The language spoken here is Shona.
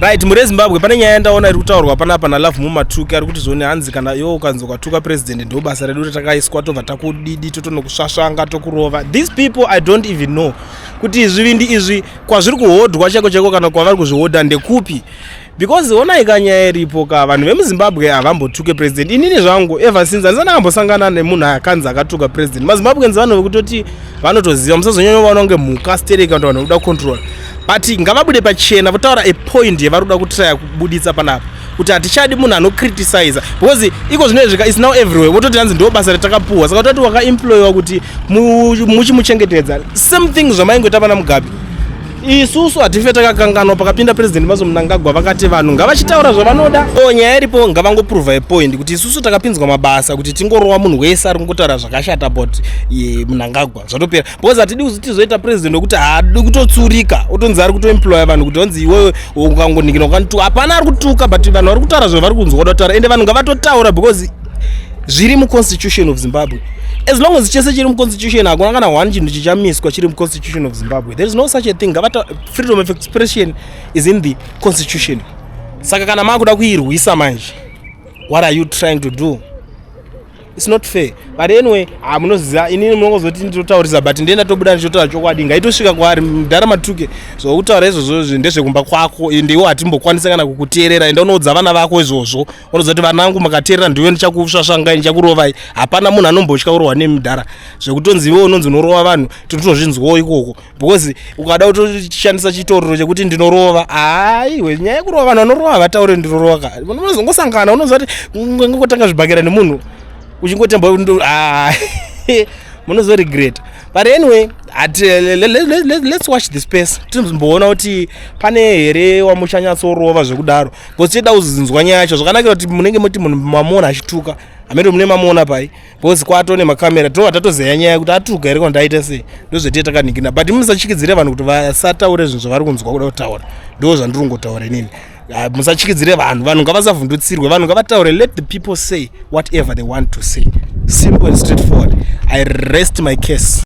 Right, mhuri yeZimbabwe, pane nyaya yandaona iri kutaurwa panapa naLove Mumatuki. Ari kuti zvoni hanzi kana iwe ukanzi ukatuka president, ndo basa redu ratakaiswa, tobva takudidi, totonokusvasvanga, tokurova. These people, I don't even know kuti zvivindi izvi kwazviri kuhodwa chaiko chaiko kana kwavari kuzvihodha ndekupi, because onai kanyaya iripo ka, vanhu vemuZimbabwe havambotuke president. Inini zvangu, ever since, handisati ndakambosangana nemunhu akanzi akatuka president. MaZimbabweans vanhu vekutoti vanotoziva, musazonyanya vaona kunge mhuka stereka kuti vanhu vekuda control, but ngavabude pachena votaura a point yavari kuda kutraya kubuditsa panapa, kuti hatichadi munhu anocriticiza, because iko zvinoizvika is now everywhere. Vototi hanzi ndo basa ratakapuhwa. Saka toti wakaemployiwa kuti muchimuchengetedza, same thing zvamaingoita pana Mugabe. Isusu hatife takakanganwa pakapinda President Emmerson Mnangagwa, vakati vanhu ngavachitaura zvavanoda. O nyaya iripo, ngavangoprova a point kuti isusu takapinzwa mabasa kuti tingorova munhu wese ari kungotaura zvakashata about Mnangagwa, zvatopera, because hatidi kuti tizoita president wekuti haadi kutotsurika, otonzi ari kutoemploya vanhu kuti onzi iwewe ukangonikina ukanituka. Hapana ari kutuka, but vanhu vari kutaura zvavari kunzwa kuda kutaura, ende vanhu ngavatotaura because zviri muConstitution of Zimbabwe. As long as chese chiri muConstitution, hakuna kana one chinhu chichamiswa chiri muConstitution of Zimbabwe. There is no such a thing. Ngavata freedom of expression is in the Constitution. Saka kana maakuda kuirwisa manje, what are you trying to do? It's not fair. But anyway, hamunoziva inini munongozoti ndinotaurisa, but ndienda tobuda ndichotaura chokwadi. Ngaitosvika kwaari mudhara Matuke. Zvokutaura izvozvo ndezvekumba kwako, ndiwo hatimbokwanisa kana kukuteerera. Enda unoudza vana vako izvozvo, unoudza kuti vanangu makateerera, ndiwe ndichakusvasvangai, ndichakurovai. Hapana munhu anombotya kurohwa nemudhara. Zvekutonzi iwe unonzi unorova vanhu, tinotozvinzwawo ikoko, because ukada kutoshandisa chitororo chekuti ndinorova, haiwe, nyaya yekurova, vanhu vanorova havataure ndinorova ka. Unozongosangana, unoziva kuti ngotanga zvibhakera nemunhu uchingotemba, munozoregreta. But anyway, let's watch the space, timboona kuti pane here wamuchanyatsorova zvekudaro, because tichida kuzinzwa nyaya yacho. Zvakanakira kuti munenge muti munhu mamuona achituka, hamene mune mamuona pai, because kwato nemakamera, tinobva tatozeya nyaya kuti atuka here kana kuti aita sei. Ndozvetiye takanikina, but musachikidzire vanhu kuti vasataure zvinhu zvavari kunzwa kuda kutaura. Ndo zvandiri kungotaura inini. Musachikidzire vanhu, vanhu ngavasavhundutsirwe, vanhu ngavataure. Let the people say whatever they want to say, simple and straightforward. I rest my case.